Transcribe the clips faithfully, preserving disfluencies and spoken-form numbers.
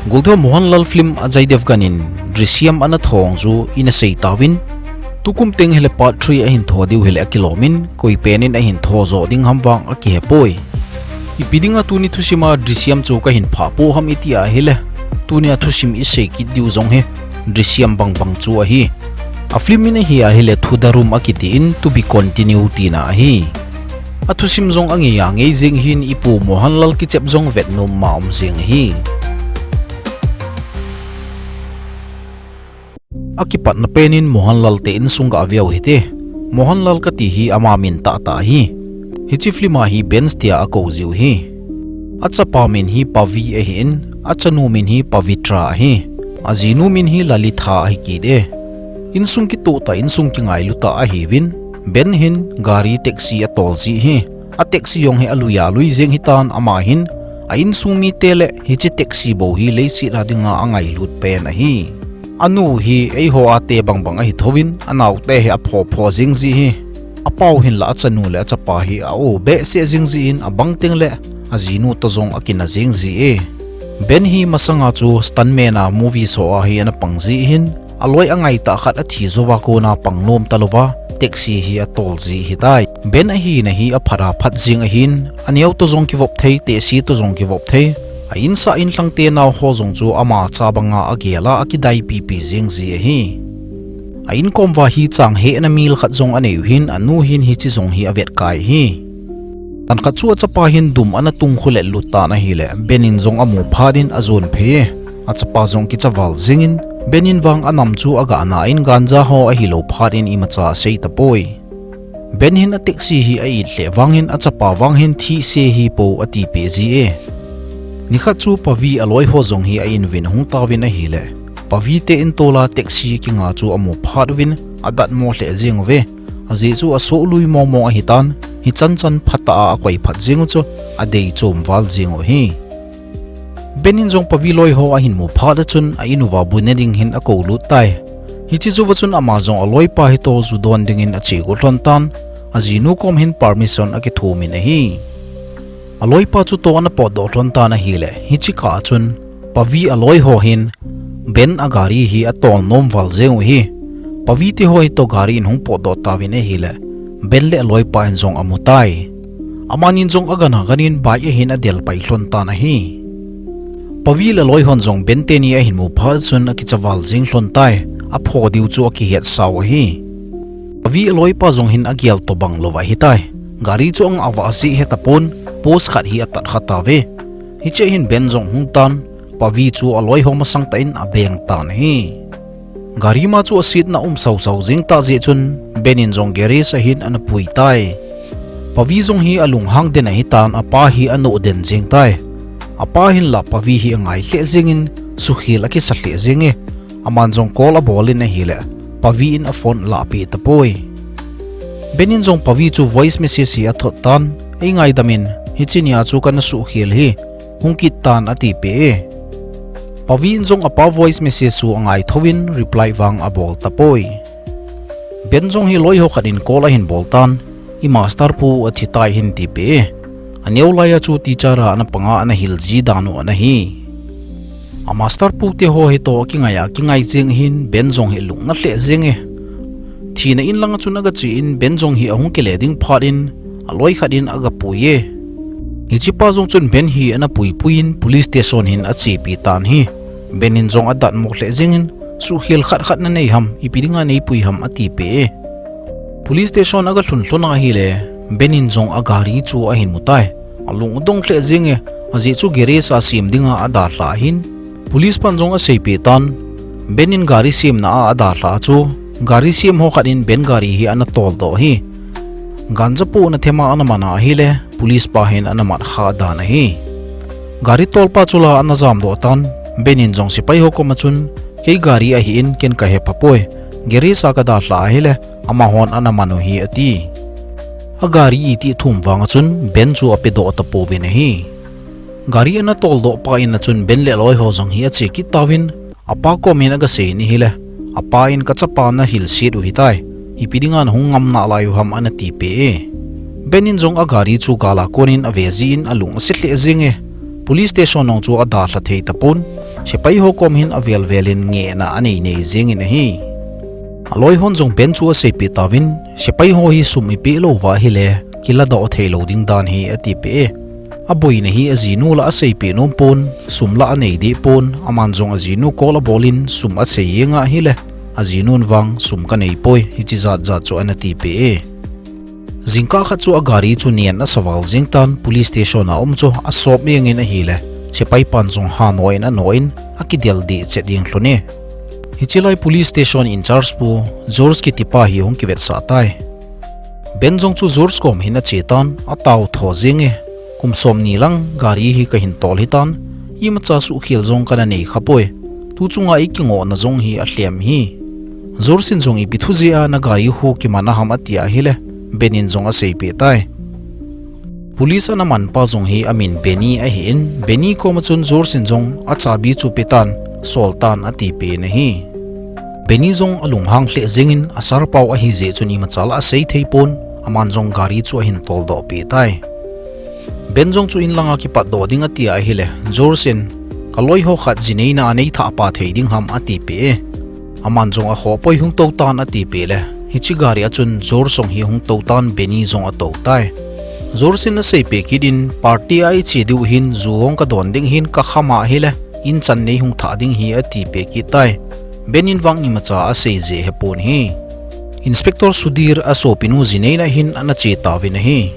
Goltho Mohanlal film Ajay Devgan in Drishyam ana thong chu ina sei tauvin, tukum teng hile part three ahin tho diu hile akilom in, koi pen in ahin tho jo ding ham vang akihe poi. Ipi dinga tuni thusim a Drishyam chu kahin phah po ham iti ahile, tuni a thusim isei kit diu jong hi Drishyam bangbang chu ahi. A film in ahi ahile Thudharum akiti in to be continue tina ahi. A thusim jong angei angei jeng hin ipu Mohanlal kichep jong vet nom ma um jeng ahi. Akipatna pen in Mohanlal te insung ga ve u hite. Mohanlal kati hi ama min tahtah ahi. Hiche film a hi Benz tia akou jiu hi. Achapa min hi Pavi ahin, achanu min hi Pavitra ahi. Ajinu min hi Lalitha ahi kit e. Insung kitoh tah, insung kingailu tah ahiuvin, Ben hin gari taxi atol ji hi. A taxi jong hi alui alui jeng hitan, ama hin a insung mite le hiche taxi bou hi leiset a dinga angailut pen ahi. Anu hi eiho a te bangbang ahi thouvin, anaote hi apho pho jeng ji hi. Apau hinla achanu le achapa hi a-o behseh jeng ji in, abang teng le ajinu toh jong akina jeng ji e. Ben hi masanga chu stuntman a movie show a hi ana pang ji hin, aloi angaitah khat athi jouva kona pang nom talouva taxi hi atol ji hitai. Ben ahina hi aphat a phat jeng ahin, aneo toh jong kivop thei, tehse toh jong kivop thei. A insung a inlhang te nao ho jong chu ama cha banga agel a akidai pipi jeng ji ahi. A inkom uva hi chang hehna mil khat jong anei u hin, anu hin hiche jong hi avet kai hi. Tan khat chu achapa hin dum ana tung khulet lut tan ahile, Ben in jong amu phat in ajon phei e. Achapa jong kicha val jeng in, Ben in vang anam chu aga na in ganja ho ahilou phat in imacha asei tapoi. Ben hin a taxi hi a-it lheh vang hin achapa vang hin thihse hi po ati peh ji e. Nikhat chu Pavi aloi ho jong hi a in uvin ahung tauvin ahile, Pavi te in tola taxi kinga chu amu phat uvin adatmo lheh jeng uve. Ajeh chu asoh lui mong mong ahitan, hichan chan phatah a akoi phat jeng u chu adei chom val jeng u hi. Ben in jong Pavi loi ho ahin mu phat a chun a in uva bu ne ding hin akou lut tai. Hiche jouva chun ama jong aloipa hitoh ju don dingin ache got lhon tan, ajinu kom hin permission akithum in ahi. Aloipa chutoh ana potdoh lhon tan ahile, hiche kah a chun Pavi aloi ho hin Ben a gari hi atol nom val jeng u hi. Pavi te ho hitoh gari in hung potdoh tauvin ahile, Ben le aloipa in jong amu tai. Amanin jong agan agan in bike a hin adel pai lhon tan ahi. Pavi le aloi hon jong Ben teni ahin mu phat chun akicha val jeng lhon tai. Apho diu chu akihet sau ahi. Pavi aloipa jong hin agel tobang lou ahitai. Gari chu angah vah jeh hetapon, post khat hi atat kha tauve. Hiche hin Ben jong hung tan, Pavi chu aloi ho masang tah in abeng tan ahi. Gari ma chu asetna um sau sau jeng tah jeh chun, Ben in jong garage a hin ana pui tai. Pavi jong hi alunghang den ahitan, apa hi anoh den jeng tai. Apa hinla Pavi hi angai lheh jeng in, sukhel akisa lheh jeng e. Aman jong call abol in ahile, Pavi in aphone alah peh tapoi. Ben in jong Pavi chu voice message hi athot tan, eingaidam in, hiche nia chu kana sukhel hi, hung kit tan ati peh e. Pavi in jong apa voice message chu angai thouvin reply vang abol tapoi. Ben jong hi loi ho khat in call ahin bol tan, i master pu athi tai hin ti peh e. Aneo lai a chu teacher a ana panga ana hil ji dan u ana hi. A master pu te ho hitoh akingai a kingai jeng hin Ben jong hi lung ana lheh jeng e. Thina in lang a chun aga che in Ben jong hi ahung kile ding phat in aloi khat in aga pui e. Hichepa jong chun Ben hi ana pui pui in police station hin achepi tan ahi. Ben in jong adatmo lheh jeng in, sukhel khat khat nanei ham, ipi dinga neipui ham ati peh e. Police station aga lhun lhon ahile, Ben in jong agari chu ahin mu tai. Alung adong lheh jeng e, ajeh chu garage a sem dinga adalhah ahin. Police pan jong aseipeh tan, Ben in gari semna a adalhah a chu, gari sem ho khat in Ben gari hi ana toldoh ahi. Ganja pohna thema ana man ahile, police pa hin ana mat kha dan ahi. Gari tolpa chu la ana jamdoh tan, Ben in jong sepai ho koma chun, kei gari ahin ken kahe phapoi. Garage a kadalhah ahile, amahon ana man u hi ati. Agari iti thum vang a chun, Ben chu apedoh tapouvin ahi. Gari ana toldoh pa in a chun Ben le aloi ho jong hi ache kit tauvin, apa kom in aga sei in ahile, apa in kachapa nahilset u hitai, ipi dinga nahung ngam nalai u ham ana ti peh e. Ben in jong agari chu gal a kon in ave jin alung ase lheh jeng e. Police station jong chu adalha thei tapon. sepai ho kom hin avel vel in ngehna anei nei jingin ahi. Aloi hon jong Ben chu aseipeh tauvin, sepai ho hi sum ipeh lou uva ahile, kiladoh thei lou ding dan ahi atipeh e. Aboina hi ajinu lah aseipeh nom pon, sum lah anei deh pon, aman jong ajinu call abol in sum asei jeng ahile, ajinun vang sum kanei poi, hichi jat jat chu ana tipeh e. Jingkah khat chu agari chu nen asa val jing tan, police station a um chu asop jeng in ahile, sepai pan jong hanoh in anoh in, akidel deh chet jeng lhon e. Hichi lai police station in charge pu, George kitipa hi hung kivetsah tai. Ben jong chu George kom hin ache tan, atao tho jeng e. Kum som ni lang gari hi kahin tol hitan, imacha suhkhel jong kana nei khapoi. Tu chunga ikingohna jong hi alhem hi. George in jong ipi thu jeh a nagari hu kiman aham ati ahile, Ben in jong aseipeh tai. Police ana manpa jong hi amin Benny ahin, Benny koma chun George in jong achabi chu petan, sol tan atipeh in ahi. Benny jong alunghang lheh jengin asarpau ahi jeh chun imacha lah asei thei pon, aman jong gari chu ahin toldoh peh tai. Ben jong chu inlanga kipatdoh ding ati ahile, George in, kaloi ho khat jineina a neithah pa thei ding ham atipeh e. Aman jong akhoh poi hung tou tan atipeh le, hichi gari a chun George jong hi hung tou tan Benny jong atou tai. George in aseipeh kit in, party a iche diu hin ju jong kadon ding hin kakham ahile, in chan nei hung thah ding hi atipeh kit tai. Ben in vang imacha asei jeh hepon ahi. Inspector Sudhir asopinu jineina hin ana che tauvin ahi.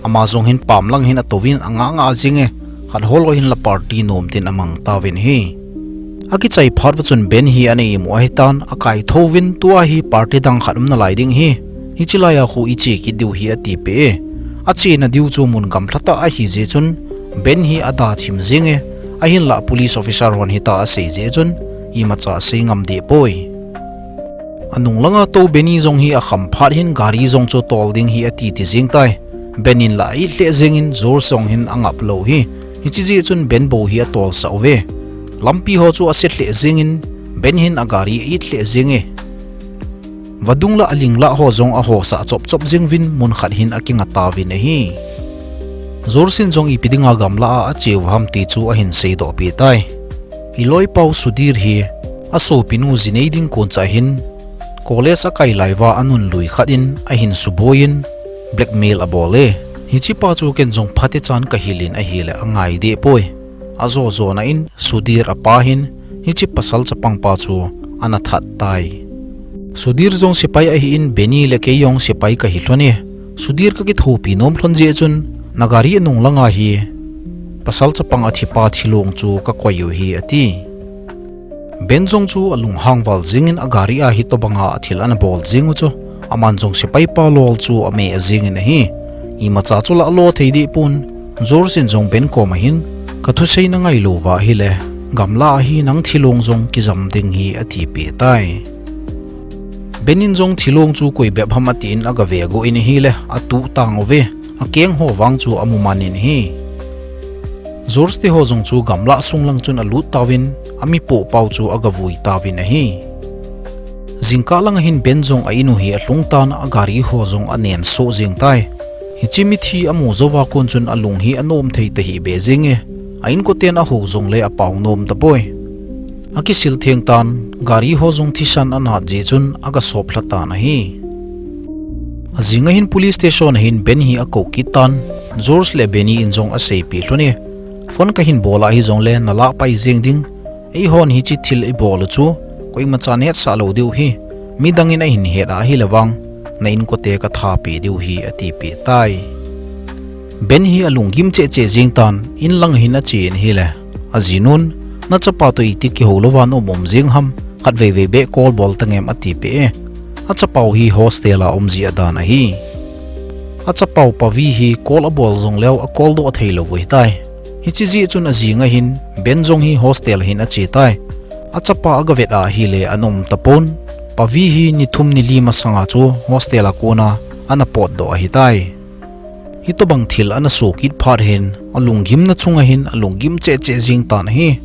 Ama jong hin pam lang hin atouvin angah ngah jeng e, khat ho loi hin la party nom tin amang tauvin ahi. Akichai phat uva chun Ben hi ana imu ahitan, akaitho uvin tua hi party dang khat um nalai ding ahi. Hichi lai a khu iche kit diu hi atipeh e. Achena diu chu mun gamla tah ahi jeh chun, Ben hi ada thim jeng e, ahinlah police officer hon hitia asei jeh chun, imacha asei ngam deh poi. Anung langa tou Benny jong hi akham phat hin gari jong chu tol ding hi ati ti jeng tai. Ben in lah a-it lheh jengin George jong hin angap lou ahi. Hichi jeh chun Ben bou hi atolsah uve. Lampi ho chu ase lheh jengin Ben hin agari a-it lheh jeng e. Vadung lah aling lah ho jong ahosah chop chop jeng uvin mun khat hin akinga tauvin ahi. George in jong ipi dinga gamla a acheu ham ti chu ahin seidoh peh tai. Iloipau Sudhir hi asopinu jinei ding koncha hin college akai lai uva anunlui khat in ahin suboi in blackmail abol e. Hichi pa chu ken jong phatechan kahil in ahile angai deh poi. Ajo jona in Sudhir apa hin hichi pasal chapang pa chu ana that tai. Sudhir jong sepai ahin Benny le kei jong sepai kahi lhon e. Sudhir kakithopi nom lhon jeh chun nagari anung langa hi pasal chapang athipa thilong chu kakoi u ahi ati. Ben jong chu alunghang val jengin agari a hitobanga thil ana bol jeng u chu, aman jong sepai pa lol chu ameh jengin ahi. Imacha chu lah alo thei deh pon, George in jong Ben koma hin, kathusei nangai lou uva ahile, gamla a hi nang thilong jong kijam ding ahi atipeh tai. Ben in jong thilong chu koi bep ham atin agave got in ahile, atuh tang uve, akeng ho vang chu amu man in ahi. George te ho jong chu gamla sung lang chun alut tauvin, amipoh pau chu agavui tauvin ahi. Jingkah langa hin Ben jong a-in u hi alhung tan agari ho jong anen soh jeng tai. Hichi mithi amu jouva kon chun alung hi anom thei tahih beh jeng e. A-inkoten ahou jongle apao nom tapoi. Akisil theng tan, gari ho jong thisan anat jeh chun agasop lha tan ahi. Ajing ahin police station ahin Ben hi akou kit tan, George le Benny in jong aseipeh lhon e, phone kahin bol ahi jongle nalah pai jeng ding, eihon hichi thil ibol u chu koimachan hetsah lou diu ahi, midang in ahin het ahile vang, na-inkote kathapeh diu ahi atipeh tai. Ben hi alunggim cheh cheh jeng tan, inlang ahin achen ahile, ajinun, nachapa toh iti kihou louva naum um jeng ham, khatvei vei beh call bol tangem atipeh e. Achapau hi hostel a um jeh a dan ahi. Achapau Pavi hi call abol jongleu acall doh thei lou u ahitai. Hichi jeh chun ajing ahin Ben jong hi hostel ahin ache tai. Achapa agavet ahile ana um tapon. Pavi hi ni thum ni li masanga chu hostel a kona ana potdoh ahitai. Hitobang thil ana soh kit phat hin, alunggimna chunga hin alunggim cheh cheh jeng tan ahi.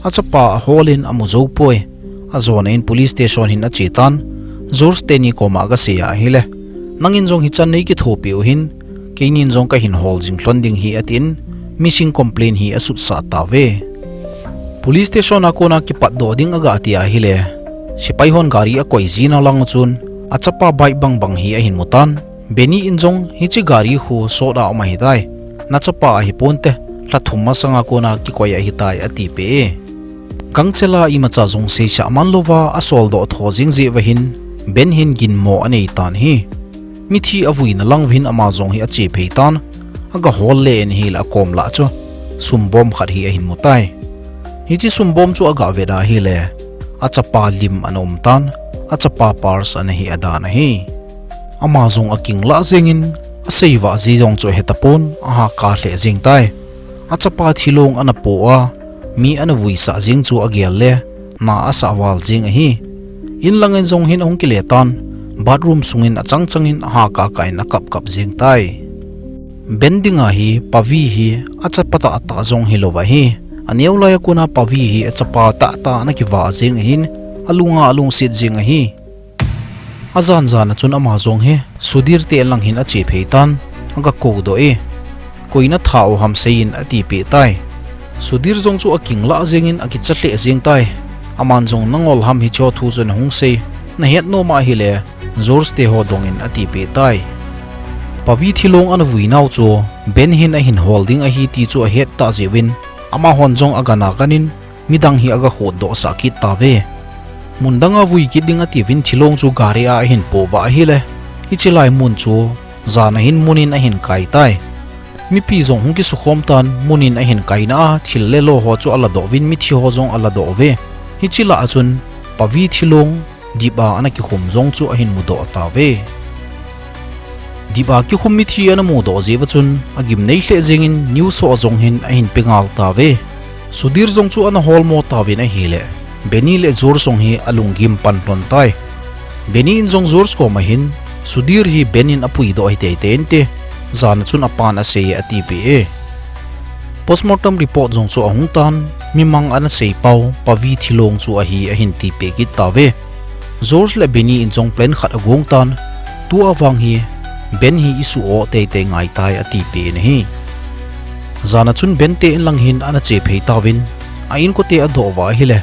Achapa ahol in amu jou poi. Ajona in police station hin ache tan, George teni koma agasei ahile, nangin jong hichan neikithopi u hin, keinin jong kahin hol jing lhon ding ahi atin, missing complaint hi asutsah tauve. Police station a kona kipatdoh ding aga ti ahile, sepai hon gari akoi jing na lang chun, achapa bike bangbang hi ahin mutan, Benny in jong hiche gari khu sot a um ahitai. Nachapa ahiponte, lha thum masanga kona kikoi ahitai atipeh e. Gangchela imacha jong seisah man louva asoldoh tho jing jeh uva hin, Ben hin ginmo anei tan ahi. Mithi avuina lang uva hin ama jong hi ache phei tan, aga hol le in ahile akom lah chu sumbom khat hi ahin mutai. Hiche sumbom chu aga vet ahile, achapa lim ana um tan, achapa purse ana hi adan ahi. Ama jong aking lah jengin, asei vah ji jong chu ahetapon, ahakah lheh jeng tai. Achapa thilong ana po a, mi ana vuisah jeng chu agel le, na asah val jeng ahi. In langin jong hin ahung kile tan, bathroom sungin achang changin ahakah kah in akap kap jeng tai. Ben dinga hi, Pavi hi, achapa tahtah jong hilou ahi. Aneo lai a kona Pavi hi, achapa tahtah ana kivah jeng ahin, alunga alungset jeng ahi. Ajan jan a chun ama jong hi, Sudhir te lang hin ache phei tan, aga koudoh e. Koi natha u ham seiyin atipeh tai. Sudhir jong chu aking lah jengin akicha lheh jeng tai. Aman jong nangol ham hiche thu chu nahung sei, nahet nom ahile, George te ho dongin atipeh tai. Pavi thilong ana vui nau chu, Ben hin ahin hol ding ahi ti chu ahet tah jeh uvin, amahon jong aga na kanin, midang hi aga khotdoh sah kit tauve. Mun danga vui kit ding atiuvin thilong chu gari a ahin po vah ahile, hiche lai mun chu jan a hin munin ahin kai tai. Mipi jong hung kisukhom tan, munin ahin kaina a thil le lo ho chu aladoh uvin mithi ho jong aladoh uve. Hiche lah a chun Pavi thilong dip a ana kikhum jong chu ahin mudoh tauve. Dip a kikhum mithi ana mudoh jeh uva chun, agimnei lheh jengin news ho jong hin ahin pe ngal tauve. Sudhir jong chu ana holmo tauvin ahile, Benny le George jong hi alunggim pan lhon tai. Benny in jong George koma hin, Sudhir hi Ben in apuidoh ahi teitei inte, jan a chun apan asei e atipeh e. Postmortem report jong chu ahung tan, mimang ana sei pau, Pavi thilong chu ahi ahin tipeh kit tauve. George le Benny in jong plan khat agong tan, tua vang hi, Ben hi isuh o teitei ngai tai atipeh in ahi. Jan a chun Ben te in lang hin ana che phei tauvin, a inkote adoh uva ahile,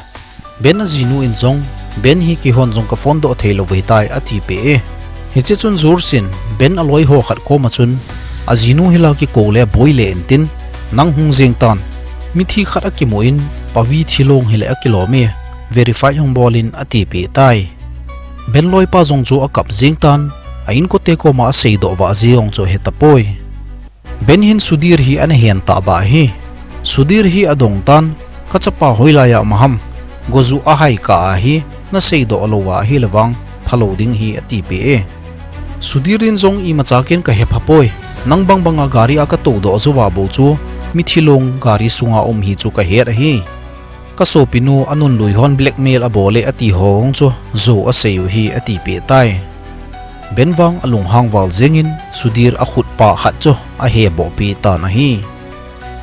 Ben ajinu in jong, Ben hi keihon jong ka phone doh thei lou ahitai atipeh e. Hiche chun George in, Ben aloi ho khat koma chun, ajinu hi la kikou le boi le intin, nang hung jeng tan. Mithi khat akimu in, Pavi thilong hile akilom e, verify hung bol in atipeh tai. Ben loipa jong chu akap jeng tan, a inkote koma aseidoh vah ji jong chu ahetapoi. Ben hin Sudhir hi ana hen tah ba ahi. Sudhir hi adong tan, ka chapa hoilai a um ham, goju ahai kah ahi, naseidoh lou va ahile vang, phalou ding ahi atipeh e. Sudhir in jong imacha ken kahe phapoi, nang bangbanga gari a katoudoh jouva bou chu, mithi long gari sunga um hi chu kahet ahi. Ka sopinu anunlui hon blackmail abol e ati ho chu jou asei u ahi atipeh tai. Ben vang alunghang val jengin Sudhir akhutpa khat chu aheboh peh tan ahi.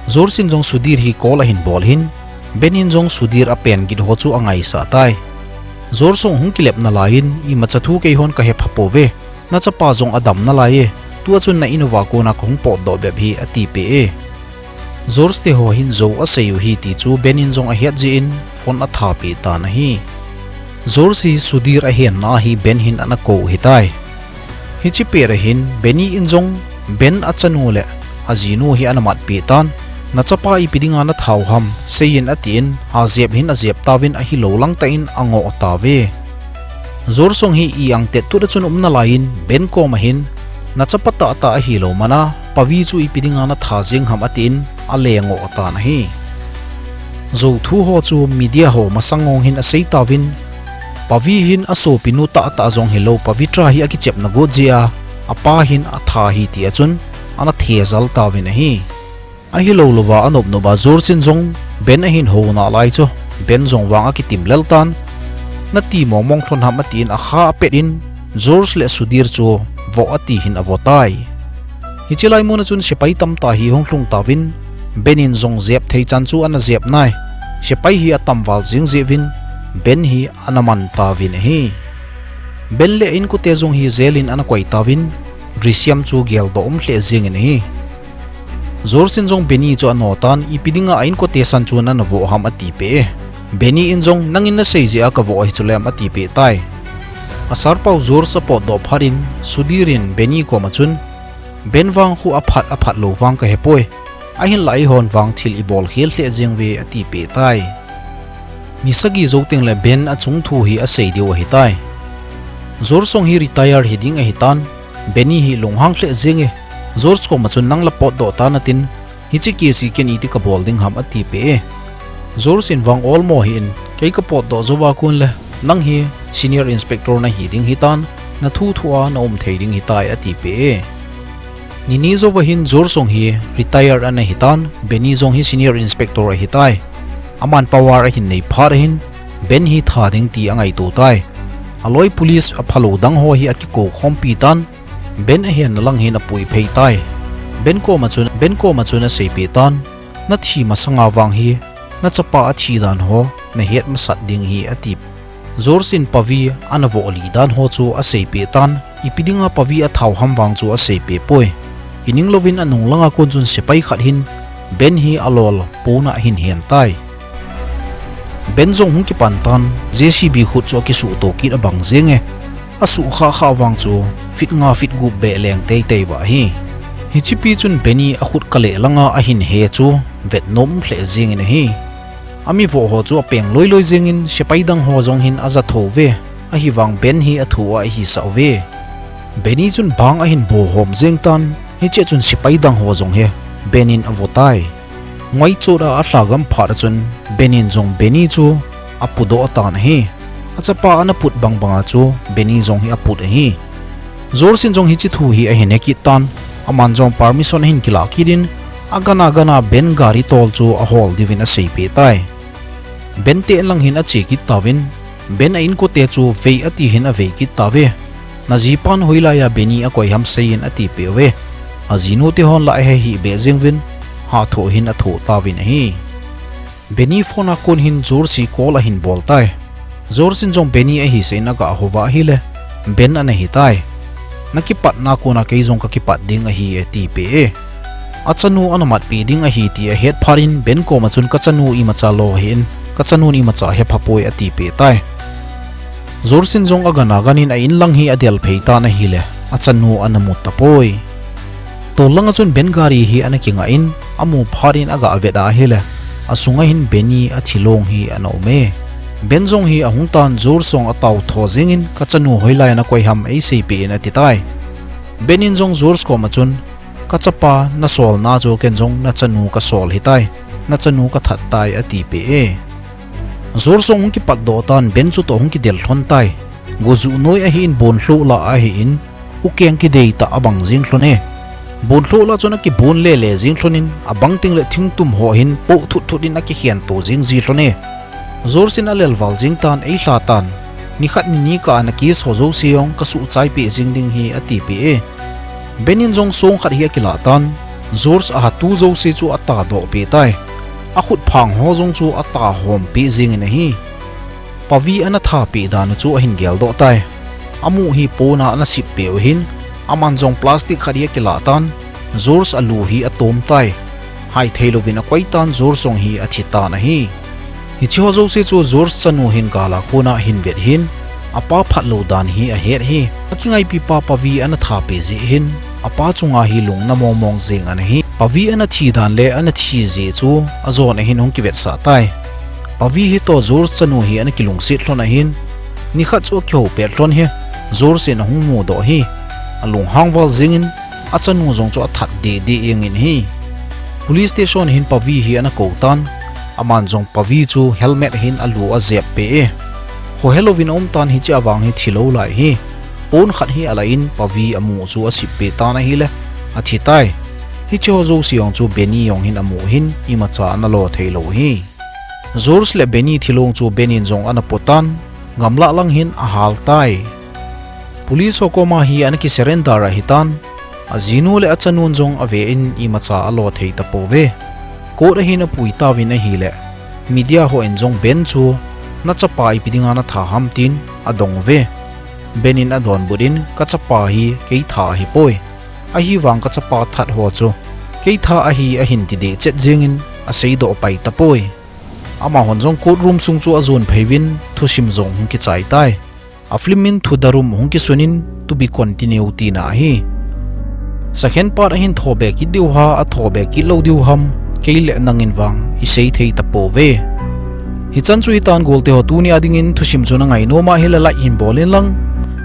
George in jong Sudhir hi call ahin bol hin, Ben in jong Sudhir apen gin ho chu angaisah tai. George jong hung kilep nalaiyin, imacha thu keihon kahe phapouve, nachapa jong adam nalai e, tua chun na in uva kona kahung potdoh bep ahi atipeh e. George te ho hin jou asei u ahi ti chu Ben in jong ahet jeh in phone athapeh tan ahi. George hi Sudhir ahenna hi Ben hin ana kou ahitai. Hiche pet ahin Benny in jong Ben achanu le ajinu hi ana matpeh tan, nachapa ipi dinga natha u ham, seiyin atin, ajep hin ajep tauvin ahilou langtah in angoh tauve. George jong hi i-ang tettut a chun um nalaiyin Ben koma hin, nachapa tahtah ahilou mana, Pavi chu ipi dinga natha jeng ham atin, alengoh tan ahi. Jou thu ho chu media ho masang ngong hin asei tauvin, Pavi hin asopinu tahtah jong hilou, Pavitra hi akichepna got jeh a, apa hin atha ahi tia chun, ana thejal tauvin ahi. Ahilou louva anop nop a George in jong Ben ahin hou nalai chu, Ben jong vang akitim lel tan, nati mongmong lhon ham atin akha apet in, George le Sudhir chu vo ati hin avo tai. Hiche lai mun a chun sepai tamtah hi hung lhung tauvin, Ben in jong jep thei chan chu ana jep nai. Sepai hi atam val jeng jeh uvin, Ben hi ana man tauvin ahi. Ben le inkote jong hi jail in ana koi tauvin, Drishyam chu geldoh um lheh jengin ahi. George in jong Benny chu ano tan, ipi dinga a inkote san chu nana voh ham ati peh e. Benny in jong, nangin nasei jeh a kavoh ahi chulem ati peh tai. Asarpau George apotdoh phat in, Sudhir in Benny koma chun, Ben vang khu aphat aphat lou vang kahepoi. Ahinlah eihon vang thil ibol khel lheh jeng uve ati peh tai. Ni sagi jou tengle Ben achung thu hi asei diu ahitai. George jong hi retire hiding ahitan, Benny hi lunghang lheh jenge. George koma chun nang la potdoh tan atin, hiche case hi ken iti kabol ding ham ati peh e. George in vang olmo hih in, kei kapotdoh jouva kon le, nang hi Senior Inspector nahi ding hitan, nathu thu a naum thei ding hitai ati peh e. Nini jouva hin George jong hi retire ana hitan, Benny jong hi Senior Inspector ahitai. Aman power ahin nei phat ahin, Ben hi tha ding ti angaito tai. Aloi police aphalou dang ho hi akikou khompi tan, Ben ahenna lang hin apui phei tai. Ben koma chun, Ben koma chun asei peh tan, nathi masanga vang hi, nachapa athi dan ho nahet masat ding ahi ati. George in Pavi ana voh lih dan ho chu asei peh tan, ipi dinga Pavi athau ham vang chu asei peh poi. Kining louvin anung langa kon chun sepai khat hin Ben hi alol pona ahin hen tai. Ben jong hung kipan tan, J C B khut chu akisuhto kit abang jenge. Asuh khah khah vang chu feet nga feet gup beh leng teitei uva ahi. Hichepi chun Benny akhut kaleh langa ahin he chu vetnom lheh jengin ahi. Amivoh ho chu apeng loiloi jengin sepai dang ho jong hin aja thouve, ahivang Ben hi athu a ahisah uve. Benny chun bang ahin bohom jeng tan, hichea chun sepai dang ho jong hi Ben in avo tai. Ngaichot a alhagam phat a chun Ben in jong Benny chu apudoh tan ahi. Achapa ana put bangbanga chu Benny jong hi aput ahi. George in jong hiche thu hi ahin he kit tan, aman jong permission ahin kilah kit in, agana gana Ben gari tol chu ahol diuvin asei peh tai. Ben te lang hin ache kit tauvin, Ben a inkote chu vei ati hin avei kit tauve. Najipan hoilaiya Benny akoi ham seiyin ati peh uve. Ajinu te hon la ahe hih beh jeng uvin, hatho hin atho tauvin ahi. Benny phone a kon hin George hi call ahin bol tai. George in jong Benny ahisah in aga houva ahile, Ben ana hitai. Nakipatna kona kei jong kakipat ding ahi ati peh e. Achanu ana matpeh ding ahi ti ahet phat in Ben koma chun kachanu imacha lo hih in, kachanun imacha hephapoi ati peh tai. George in jong agana ganin a in lang hi adel phei tan ahile, achanu ana mu tapoi. Tol langa chun Ben gari hi ana kingah in, amu phat in aga vet a ahile, asunga hin Benny athilong hi ana um e. Ben jong hi ahung tan George jong atao tho jengin, kachanu hoilaiya nakoi ham eiseipeh in ati tai. Ben in jong George koma chun, kachapa nasolna chu ken jong nachanu kasol hitai, nachanu kathat tai ati peh e. George jong hung kipatdoh tan Ben chutoh hung kidel lhon tai. Gojuh noi ahin bonlhoh lah ahin, ukeng kidei tah abang jeng lhon e. Bonlhoh lah chun akibon lele jeng lhonin, abang tengle thingtum ho hin poh thut thut in akikhen to jeng ji lhon e. George in alelval jeng tan, eilha tan. Nikhat nini kah a na case ho jouse jong kasuhchai peh jeng ding ahi ati peh e. Ben in jong song khat hi akilah tan, George ahatu jouse chu atadoh peh tai. Akhut phang ho jong chu atahom peh jengin ahi. Pavi ana thapeh dan u chu ahin geldoh tai. Amu hi pona ana sip peh u ahin, aman jong plastic khat hi akilah tan, George alu hi atom tai. Haithei louvin akoi tan George jong hi athi tan ahi. Hicheho jouse chu George chanu hin gal a kona ahin vet hin, apa phatlou dan hi ahet hi. Akingaipipa Pavi ana thapeh jeh hin, apa chunga hi lungna mongmong jeng ana hi. Pavi ana thi dan le ana thi jeh chu ajon ahin hung kivetsah tai. Pavi hitoh George chanu hi ana kilungset lhon ahin, nikhat chu akihou pet lhon hi, George in ahung mudoh hi. Alunghang val jengin, achanu jong chu athat deh deh jengin ahi. Police station hin Pavi hi ana kou tan, aman jong Pavi chu helmet hin alu ajep peh e. Khohe louvin aum tan hichea vang hi thilou lai hi. Pon khat hi alah in Pavi amu chu asip peh tan ahile, athi tai. Hicheho jouse jong chu Benny jong hin amu hin imacha ana lo theilou hi. George le Benny thilong chu Ben in jong ana potan, gamlah lang hin ahal tai. Police ho koma hi ana kisurrender ahitan, ajinu le achanun jong ave in imacha alo thei tapouve. Court ahin apui tauvin ahile, media hon jong Ben chu, nachapa ipi dinga natha ham tin adong uve. Ben in adonbut in, kachapa hi kei tha ahipoi. Ahivang kachapa that ho chu Kei tha ahi ahin ti deh chet jengin aseidoh pai tapoi. Amahon jong courtroom sung chu ajon phei uvin thusim jong hung kichai tai. A film in thu darum hung kisunin to be continue tina ahi. Second part ahin thobe kit diu ham, athobe kit lou diu ham, kei le nangin vang isei thei tapouve. Hichan chu hitan golte ho, tuni a dingin thusim chu na ngainom a hile like hin bol in lang.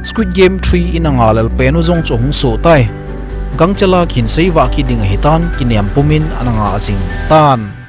Squid Game three in anga lel pen u jong chu hung soh tai. Gangchela kihin sei vah kit ding ahitan, kinem pumin ana ngah jing tan.